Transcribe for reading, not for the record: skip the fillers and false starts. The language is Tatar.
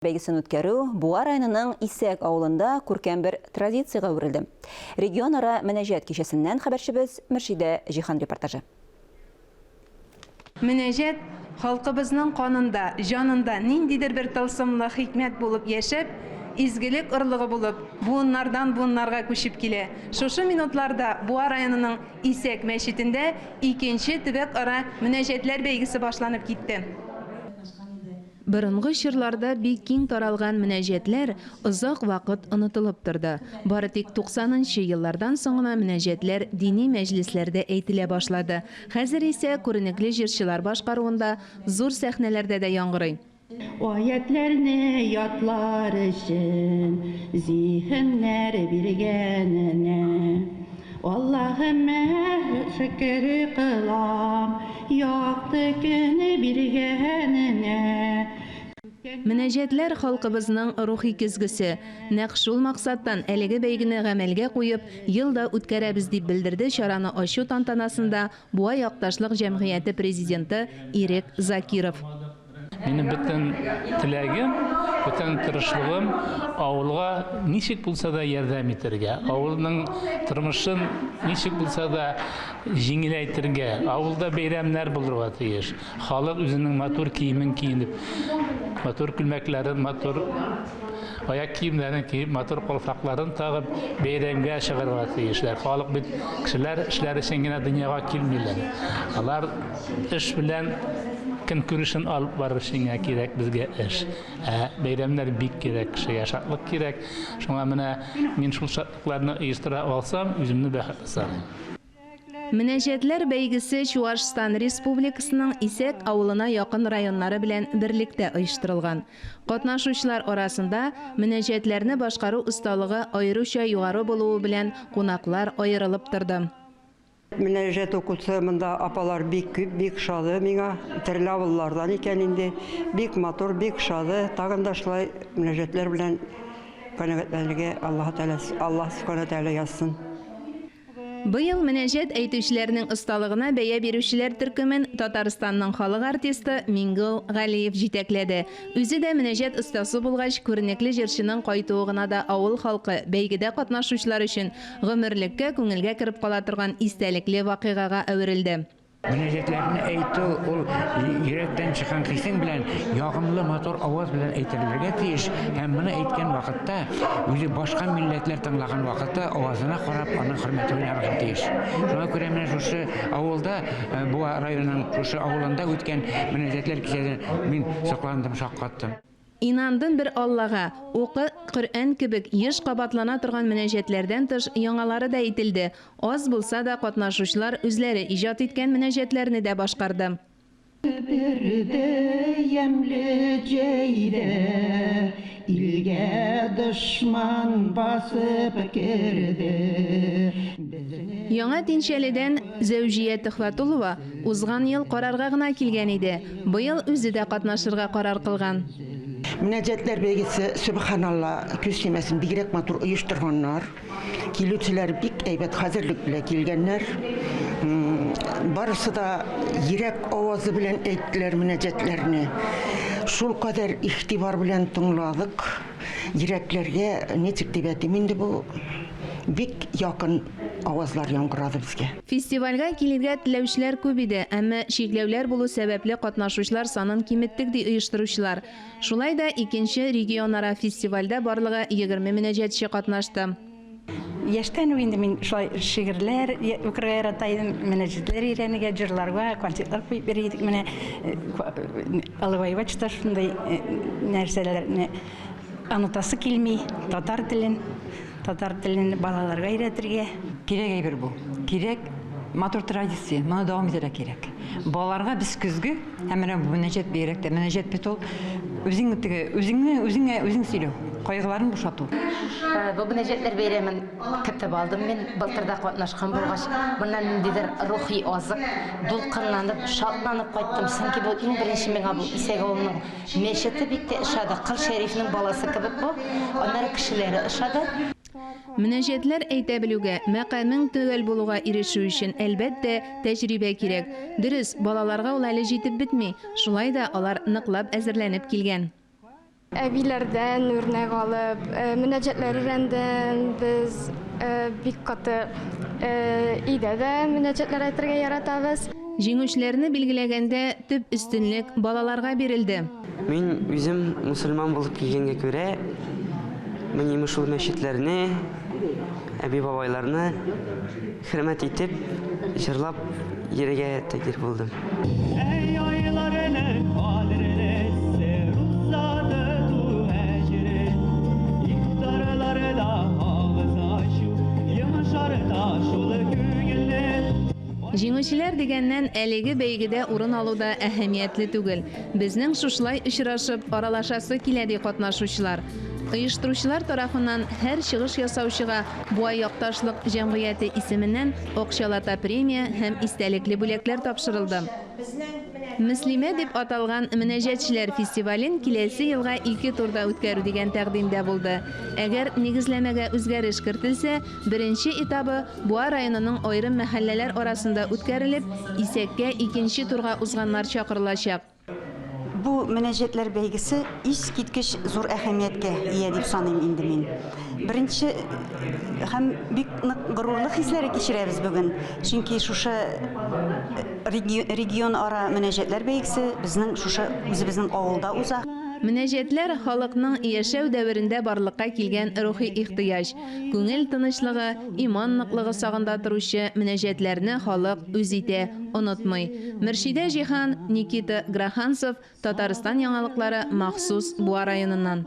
Бәйгесен үткәрү Буа районының Исәк авылында күркәм бер традициягә әверелде. Регионара мөнәҗәт кичәсеннән хәбәрчебез Мөршидә Җиһан репортажы. Мөнәҗәт, халкыбызның канында, җанында ниндидер бер тылсымлы хикмәт булып яшәп, изгелек орлыгы булып, буыннардан-буыннарга күчеп килә. Шушы минутларда Буа районының Исәк мәчетендә икенче төбәкара мөнәҗәтләр бәйгесе башланып китте. Борынгы чорларда бик киң таралган мөнәҗәтләр озак вакыт онытылып торды. Бары тик туксанынчы еллардан соң гына мөнәҗәтләр дини мәҗлесләрдә әйтелә башлады. Хәзер исә күренекле җырчылар башкаруында зур сәхнәләрдә дә яңгырый. Аятьләрне ятлар өчен зиһеннәр биргәненә Аллаһымә шөкер кылам, якты көн биргәненә. Мөнәҗәтләр, халкыбызның рухи көзгесе. Нәкъ шул максаттан әлеге бәйгене гамәлгә куеп, ел да үткәрәбез, дип белдерде чараны ачу тантанасында Буа якташлык җәмгыяте президенты Ирек Закиров. Минем бөтен теләгем, бөтен тырышлыгым авылга ничек булса да ярдәм итәргә, авылның тормышын ничек булса да җиңеләйтергә. Авылда бәйрәмнәр булырга тиеш. Халык үзенең матур киемен киенеп, матур күлмәкләрен, матур аяк киемнәрен киеп, матур калфакларын тагып бәйрәмгә чыгарга тиешләр. Халык бит кешеләр эшләр өчен генә дөньяга килмиләр. Алар Эш белән көнкүрешен алып барыр өчен генә кирәк безгә эш. Ә бәйрәмнәр бик кирәк, кешегә шатлык кирәк. Шуңа менә мин шул шатлыкларны оештыра алсам, үземне бәхетле саныйм. Мөнәҗәтләр бәйгесе Чуашстан Республикасының Исәк авылына якын районнары белән берлектә оештырылган. Катнашучылар арасында мөнәҗәтләрне башкару осталыгы аеруча югары булуы белән кунаклар аерылып торды. Мөнәҗәт укучы монда апалар бик күп, бик шады миңа. Төрле авыллардан икән инде. Бик матур, бик шады. Тагын да шулай мөнәҗәтләр белән канәгатьләнергә Аллаһы Тәгалә, Аллаһ Сүбхәнә Тәгалә язсын. Быел мөнәҗәт әйтүчеләрнең осталыгына бәя бирүчеләр төркемен Татарстанның халык артисты Миңгол Галиев җитәкләде. Үзе дә мөнәҗәт остасы булгач, күренекле җырчының кайтуы гына да авыл халкы, бәйгедә катнашучылар өчен гомерлеккә күңелгә кереп кала торган истәлекле вакыйгага әверелде. Мөнәҗәтләрне әйтү ул йөрәктән чыккан хисең белән, ягымлы, матур аваз белән әйтелергә тиеш һәм моны әйткән вакытта, үзе башка милләтләр тыңлаган вакытта авазына карап, аның хөрмәте уйнарга тиеш. Шуңа күрә менә шушы авылда, Буа районының шушы авылында үткән мөнәҗәтләр кичәсен мин сокландым, шаккаттым. Инандым бер Аллага, Укы Коръән кебек еш кабатлана торган мөнәҗәтләрдән тыш яңалары да әйтелде. Аз булса да катнашучылар үзләре иҗат иткән мөнәҗәтләрне дә башкарды. Берде ямьле җәйдә Илгә дошман басып керде. Безне. Яңа Тинчәледән Зәүҗия Төхвәтулова узган ел карарга гына килгән иде, быел үзе дә катнашырга карар кылган. Мөнәҗәтләр бәйгесе, сөбханалла, күз тимәсен, бигрәк матур оештырганнар. Килүчеләр бик әйбәт хәзерлек белән килгәннәр. Барысы да йөрәк авазы белән әйттеләр мөнәҗәтләрне. Шулкадәр игътибар белән тыңладык. Йөрәкләргә, ничек дип әйтим инде бу, бик якын авазлар яңгырады безгә. Фестивальгә килергә теләүчеләр күп иде, әмма чикләүләр булу сәбәпле катнашучылар санын киметтек, ди оештыручылар. Шулай да икенче регионара фестивальдә барлыгы 20 мөнәҗәтче катнашты. Яшьтән үк инде мин шулай шигырьләр укырга ярата идем, мөнәҗәтләр өйрәнергә, җырларга концертлар куеп йөри идек. Менә Олыгайгач та шундый нәрсәләрне онытасы килми, татар телен, татар телен балаларга өйрәтергә. Кирәк әйбер бу. Кирәк, матур традиция, моны дәвам итәргә кирәк. Балаларга без көзге, һәм менә бу мөнәҗәт бигрәк тә, мөнәҗәт бит ул үзең теге, үзеңне, үзеңә үзең сөйләү, кайгыларны бушату. Бу мөнәҗәтләр бәйрәмен көтеп алдым мин, былтыр да катнашкан булгач, моннан ниндидер рухи азык, дулкынланып, шатланып кайттым, чөнки бу иң беренче миңа бу Исәк авылының мәчете бик тә ошады, Кол Шәрифнең баласы кебек бу, аннары кешеләре ошады. Мөнәҗәтләр әйтә белүгә, мәкамең төгәл булуга ирешү өчен, әлбәттә, тәҗрибә кирәк. Дөрес, балаларга ул әле җитеп бетми, шулай да алар ныклап әзерләнеп килгән. Әбиләрдән үрнәк алып, мөнәҗәтләр өйрәндем. Без бик каты өйдә дә мөнәҗәтләр әйтергә яратабыз. Җиңүчеләрне билгеләгәндә төп өстенлек балаларга бирелде. Мин үзем мөселман булып килгәнгә күрә, менә шул мәчетләрне, әби-бабайларны хөрмәт итеп, җырлап йөрергә тәкъдир булдым. Әй айларының кадерлесе, рузада ту әҗере, Ифтарларда авыз ачу, йомшарта шул күңелне. Җиңүчеләр дигәннән, әлеге бәйгедә урын алу да әһәмиятле түгел. Безнең шушылай очрашып, аралашасы килә, ди катнашучылар. Оештыручылар тарафыннан һәр чыгыш ясаучыга Буа якташлык җәмгыяте исеменнән акчалата премия һәм истәлекле бүләкләр тапшырылды. Мөслимә дип аталган мөнәҗәтчеләр фестивален киләсе елга ике турда үткәрү дигән тәкъдим дә булды. Әгәр нигезләмәгә үзгәреш кертелсә, беренче этабы Буа районының аерым мәхәлләләр арасында үткәрелеп, Исәккә икенче турга узганнар чакырылачак. Бу мөнәҗәтләр бәйгесе искиткеч зур әһәмияткә ия дип саныйм инде мин. Беренче һәм бик нык горурлык хисләре кичерәбез бүген. Чөнки шушы регионара мөнәҗәтләр бәйгесе безнең шушы үзебезнең авылда уза. Мөнәҗәтләр халыкның яшәү дәверендә барлыкка килгән рухи ихтыяҗ. Күңел тынычлыгы, иман ныклыгы сагында торучы мөнәҗәтләрне халык үз итә, онытмый. Мөршидә Җиһан, Никита Граханцев, Татарстан яңалыклары махсус Буа районыннан.